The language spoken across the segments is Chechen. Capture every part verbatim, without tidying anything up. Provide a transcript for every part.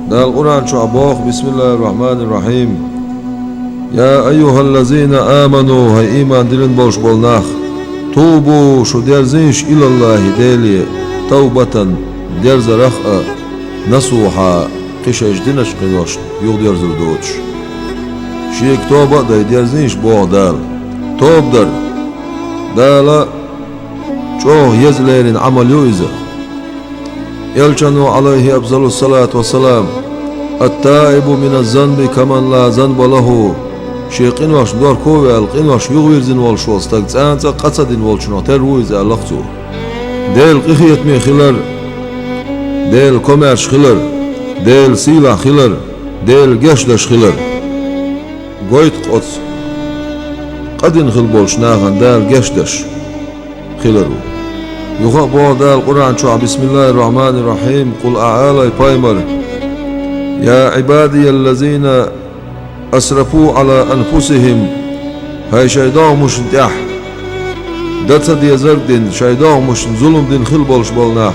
Дала Къуръан чохь боху: «Бисмиллахир-рахманир-рахим. Я айюхаллазина аману, хӀай ийман диллина болуш болу нах, тубу, шу дерзийша, илаллахи, Деле, тавбатан, дерзарах а, насуха, кхин шайша динарш къиношна юхадерзар доцуш». Шега тоба а дай дерзийша боху Дала. Тоба дар Дала чӀогӀа еза леррина Ӏамал ю иза. Элчано, Ӏалайхи афзалу салату вассалам: «Ат-таибу мина занби каман ла занба лаху». Шен къиношна дохко а ваьлла, къинош юхавирзина волуш волу стаг цкъа а къа ца дина волчунах тера ву иза, аьлла-кх цо. Делан къинхетаме хилар, Делан комаьрша хилар, Делан сийлахь хилар, Делан гечдеш хилар. Гойту-кх оцу къа дина хила болчу нахана Дала гечдеш хилар ву. Юха а боху Дала Къуръан чохь: «Бисмиллахир-рахманир-рахим. Къул», ахь алай, пайхамар: «Я Ӏибадияллазина асрафу Ӏала анфусихим». ХӀай шайн догӀмашна тӀехь дан ца дезарг а дина, шайн догӀмашна зулам дина хила болуш болу нах.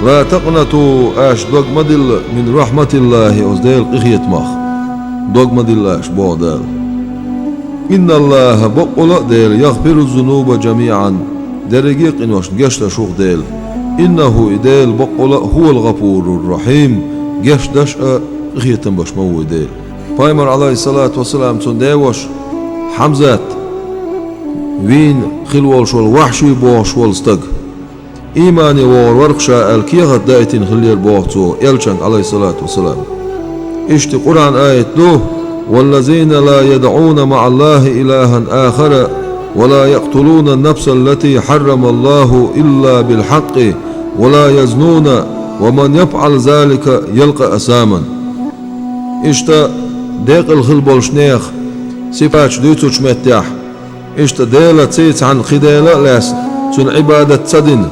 «Ла такънату», аша дог ма дилла, «мин рахматиллахи», оцу Делан къинхетамах дог ма дилла аша, боху Дала. «Инналлаха», баккъала а Дела, «яхфиру зунуба жамиъан», дерриге а къиношна гечдеш ву-кх Дела. «Иннаху», и Дела, баккъала а, «хӀувал гӀафурур рахим», гечдеш а, къинхетам беш ма ву и Дела. Пайхамар, Ӏалайхиссалату вассалам, цуьнан деваша Хьамзат вийна хила волуш волу Вахьши бохуш волу стаг иймане вогӀур вара-кх ша аьлла, кехат даийтина хиллера боху цо элчанга, Ӏалайхиссалату вассалам. Иштта Къуръан аят ду: «Валлазина ла ядӀуна маӀаллахи илахан ахара, ва ла якътулуна нафсаллати хьаррамаллаху илла билхьакъкъи, ва ла язнуна, ва ман яфӀал залика ялкъа асаман». Иштта декъала хила болуш нехан сифаташ дуьйцучу меттехь, иштта Делаца цхьаьна кхин дела а лаьцна, цуьнан Ӏибадат ца дина,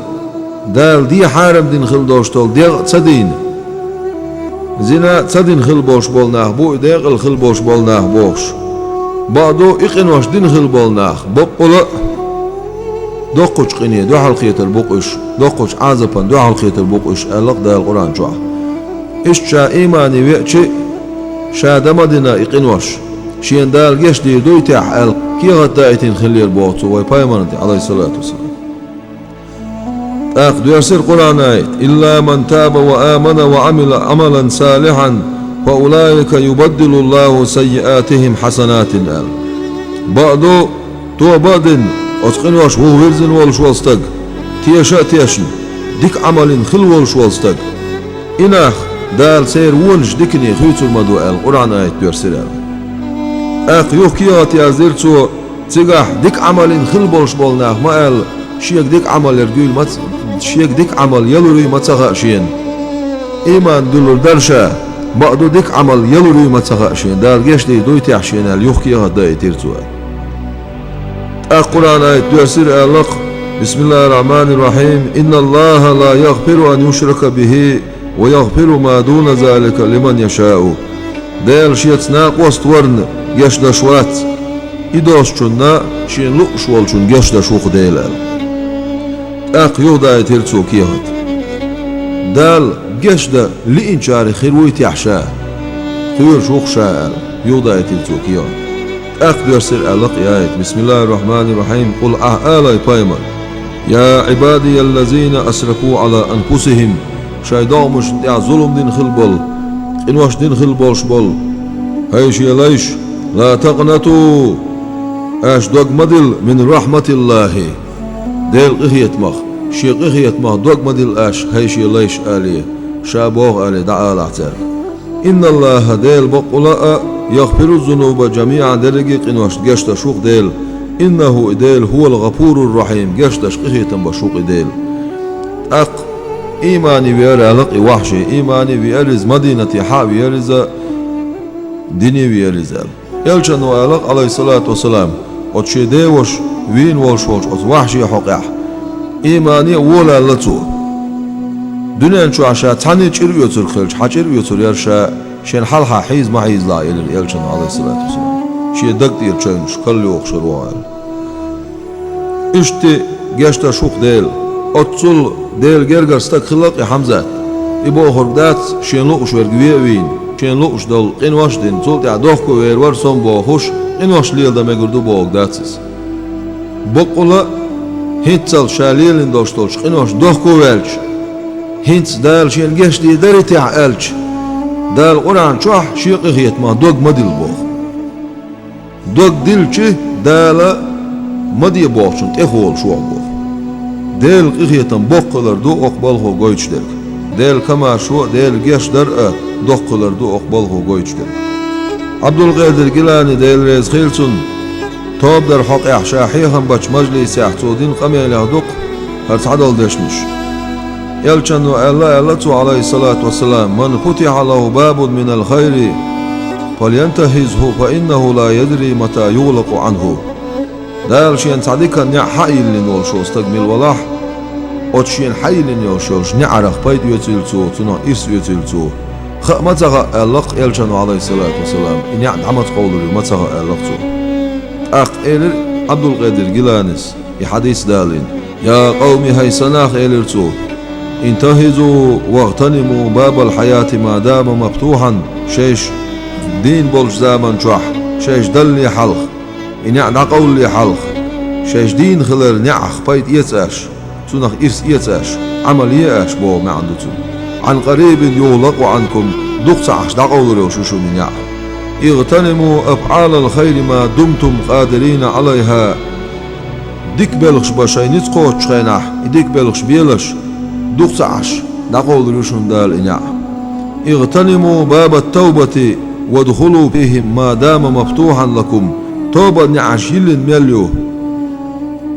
Дала де хьарам дина хила долуш долу дегӀ а ца дийна, зина а ца дина хила болуш болу нах бу и декъала хила болуш болу нах бохуш. Бакъду, и къинош дина хила болу нах, баккъала а, доккхачу къине дуьхьал кхетар бу-кх уьш, доккхачу Ӏазапан дуьхьал кхетар бу-кх уьш, аьлла-кх Дала Къуръан чохь. Иштта ша иймане веача а, ша дан ма дина и къинош, шена Дала гечдийр дуй техьа аьлла, кехат даийтина хиллера боху цо вай пайхамарна тӀе, Ӏалайхиссалату вассалам. ТӀаккха доьрсира Къуръан аят: «Илла ман таба ва амана ва Ӏамила Ӏамалан салихьан, фа улаика юбаддилуллаху саййиатихим хьасанатин», аьлла. Бакъду, тоба а дина, оцу къинош вухавирзина волуш волу стаг, теша а тешна, дика Ӏамал йина хила волуш волу стаг, и нах Дала церан вонаш дикане хуьйцур ма ду аьлла, Къуръан аят доьрсира аьлла. ТӀаккха юха кехат яздира цо, цигахь дика Ӏамал йина хила болуш болу нах ма аьлла, шега дика Ӏамал яр дуьйла ма ц-, шега дика Ӏамал ялур юй ма ца хаьа шена. Ийман дуьллур дара ша, бакъду дика Ӏамал ялур юй ма ца хаьа шена, Дала гечдийр дуй техьа шена аьлла, юха кехат даийтира цо аьлла. ТӀаккха Къуръан аят доьрсира аьлла-кх: «Бисмиллахир-рахманир-рахим. Инналлаха ла ягъфиру ан юшрака бихи ва ягъфиру ма дуна залика лиман яшау». Дела шеца накъост варна гечдеш вац, и доцучунна шена лууш волчунна гечдеш ву-кх Дела аьлла. ТӀаккха юхадаийтира цо кехат. Дала гечдан лиъначарах хир вуй техьа ша, кхоьруш ву-кх ша аьлла, юхадаийтира цо кехат. ТӀаккха доьрсира аьлла-кх и аят: «Бисмиллахир-рахманир-рахим. Къул», ахь алай, пайхамар: «Я Ӏибадияллазина асрафу Ӏала анфусихим», шайн догӀмашна тӀехь зулам дина хила болу, къинош дина хила болуш болу, хӀай шен лайш, «ла такънату», аша дог ма дилла, «мин рахматиллахи», Делан къинхетамах, шен къинхетамах дог ма дилла аша, хӀай шен лайш, алий, ша боху алий, дӀаалахь цаьрга. «Инналлаха», Дела баккъала а, «ягъфиру зунуба жамиъан», дерриге а къиношна гечдеш ву-кх Дела. «Иннаху», и Дела, «хӀувал гӀафурур-рахим», гечдеш, къинхетам беш ву-кх и Дела. ТӀаккха иймане веара аьлла-кх и Вахьши, иймане веара иза, Мадинате хьа а веара иза, дине а веара иза аьлла. Элчано аьлла-кх, Ӏалайхиссалату вассалам, оцу шен деваша вийна волуш волчу оцу Вахьши хьокъехь: «Иймане а волалла цо. Дуьнен чохь ша цхьаьна а чӀир оьцург хилча, хьан чӀир оьцур яра ша, шен хьалха хьийза ма хьийзалахь», — элира Элчано, Ӏалайхиссалату вассалам, шен даг тӀера чевнаш калйохуш хир ву аьлла. Иштта гечдеш ву-кх Дела. Оццул Делан гергара стаг хилла-кх и Хьамзат. И бохург дац, шен лууш верг ве а вийна, шен лууш долу къинош а дина, цул тӀаьхьа дохко вер вара со-м бохуш, къинош леладан мегар ду бохург дац иза. Баккъала а, хӀинццалц ша лелийна долуш долчу къинош дохко ваьлча, хӀинца Дала шена гечдийр дарий техьа аьлча, Дала Къуръан чохь шен къинхетамах дог ма дилла боху. Дог дилча, Дала ма де бохучунна тӀехволуш ву хьо боху. Делан къинхетам боккха хилар ду окху балхо гойтуш дерг. Делан комаьршо а, Делан гечдар а доккха хилар ду окху балхо гойтуш дерг. Ӏабдулкъедир Гилани, Дела реза хила цунна, тоба дар хьокъехь ша хьехам бачу мажлисехь цо дина къамелех ду-кх хӀара цхьадолу дешнаш. Элчано аьлла, аьлла цо, Ӏалайхиссалату вассалам: «Ман футиха лаху бабун минал хайри, фальянтахизху, фа иннаху ла ядри мата югълакъу Ӏанху». Дала шена цхьа диканна неӀ хьа а йиллина волуш волу стаг мила валахь, оцу шена хьа йиллина йолуш йолчу неӀарах пайда оьцийла цо, цунах ирс оьцийла цо. Хаа ма ца хаьа, аьлла-кх Элчано, Ӏалайхиссалату вассалам, и неӀ дӀа маца къовлур ю, ма ца хаьа, аьлла-кх цо. ТӀаккха элира Ӏабдулкъедир Гиланис, и хьадис далийна: «Я къавми, хӀай сан нах, — элира цо, — интахизу вагътаниму бабал хьаяти ма дама мафтухьан, шайша дийна болчу заман чохь, шайша далале хьалха, и неӀ дӀакъовлале хьалха, шайша дийна хилар неӀах пайда эца аша, цунах ирс эца аша, Ӏамал е аша», — боху маьӀна ду цуьнан. «Ӏан къарибин югълакъу Ӏанкум, дукха ца Ӏаш дӀакъовлур йолуш ю шуна и неӀ. Игътаниму афӀалал хайри ма думтум къадирина Ӏалайхьа». Дика белхаш бан шайн ницкъ кхочучу хенахь, и дика белхаш белаш, дукха ца Ӏаш, дӀакъовлур ю шуна Дала и неӀ. «Игътаниму бабат тавбати вадхулу фихи ма дама мафтухьан лакум». Тобан неӀарш йиллина мел ю,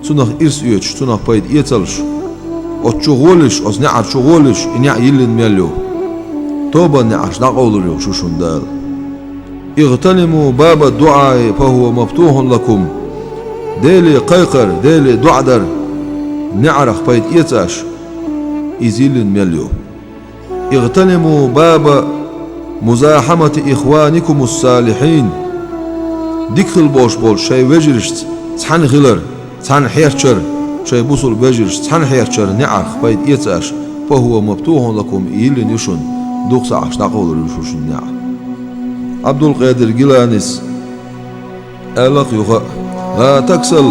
цунах ирс оьцуш, цунах пайда эцалаш, оцу чу гӀолаш, оцу неӀар чу гӀолаш, и неӀ йиллина мел ю. Тобан неӀарш дӀакъовлур йолуш ю шуна Дала. «Игътаниму бабад дуӀаи, фа хӀува мафтухьун лакум». Деле кхайкхар, Деле доӀа дар неӀарах пайда эца аша, иза йиллина мел ю. «Игътаниму баба музахьамати ихваникумус салихьин». Дика хила болуш болчу шайн вежаршца цхьаьна хилар, цхьаьна хьерчар, шайн бусулба вежаршца цхьаьна хьерчар неӀарх пайда эца аша, «фа хӀува мафтухьун лакум», и йиллина ю шуна, дукха ца Ӏаш дӀакъовлур ю шуна неӀ. Ӏабдулкъедир Гиланис аьлла-кх юха а: «Ла таксал,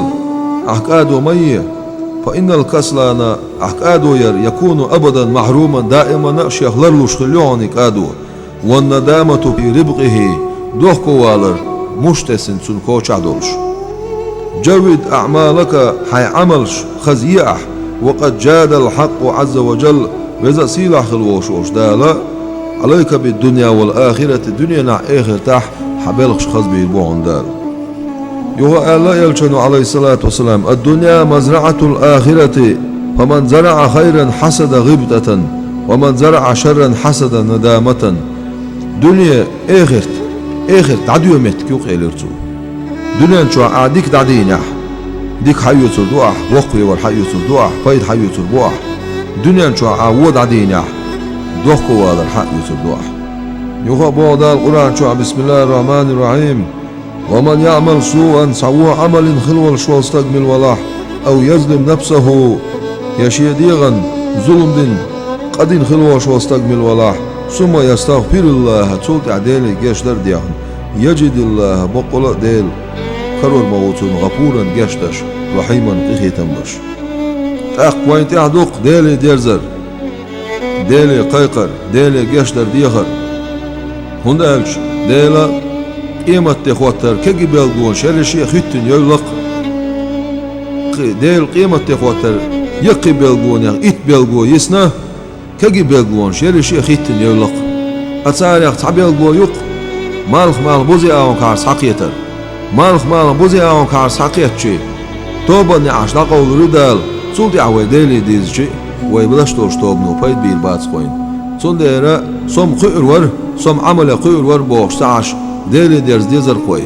ахь кӀадо ма е, фа иннал каслана, ахь кӀадо яр, якуну абадан махьруман, даимана а шех ларлуш хила ю хьуна и кӀадо, ван надамату фи рибкъихи, дохковалар муш тесна цунна кочахь долуш. Джаввид аӀмалака, хьайн Ӏамалш хаза е ахь, ва къад джадал хьакъу Ӏазза ва джалла, веза а сийлахь хила волуш волчу Дала, Ӏалайка биддунья вал ахирати, дуьненахь, эхартахь хьан белхаш хазбийр бу хьуна Дала». Юха аьлла Элчано, Ӏалайхиссалату вассалам: «Ад-дунья мазраӀатул ахирати, фаман зараӀа хайран хьасада гӀибтатан, ва ман зараӀа шарран хьасада надаматан». Дуьне — эхарт, эхарт дӀадоьду меттиг ю-кх, элира цо. Дуьнен чохь ахь дика дӀадийнехь, дика хьаоьцур ду ахь, воккхавевар хьаоьцур ду ахь, пайда хьаоьцур бу ахь. Дуьнен чохь ахь вон дӀадийнехь, дохковалар хьаоьцур ду ахь. Юха а боху Дала Къуръан чохь: «Бисмиллахир-рахманир-рахим. Ва ман яъмал суан», цхьа вон Ӏамал йина хила волуш волу стаг мила валахь, «ав язлим нафсаху», я шен дегӀан зулам дина, къа дина хила волуш волу стаг мила валахь, «сумма ястагъфириллаха», цул тӀаьхьа Деле гечдар а дехна, «яжидиллаха», баккъала а Дела карор ма ву цунна, «гӀафуран», гечдеш, «рахьиман», къинхетам беш. ТӀаккха вайна тӀехь ду-кх Деле дерзар, Деле кхайкхар, Деле гечдар дехар. ХӀунда аьлча Дела къематде хӀоттар кегий белгалонаш ерриге а хӀиттина йойла-кх. Кхи-, Дела къематде хӀоттар яккхий белгалонех итт белгало йисна, кегий белгалонаш ерриге а хӀиттина йойла-кх. Ткъа царех цхьа белгало ю-кх, малх-малх бузий агӀонкахьара схьакхетар. Малх-малх бузий агӀонкахьара схьакхетча, тобанан неӀарш дӀакъовлур ю Дала, цул тӀаьхьа вай Деле дирзича, вай деш долчу тобано пайда бийр бац-кх вайна. Цундела со-м кхуьур вара, со-м Ӏамале кхуьур вара бохуш ца Ӏаш, Деле дерза дезар-кх вай.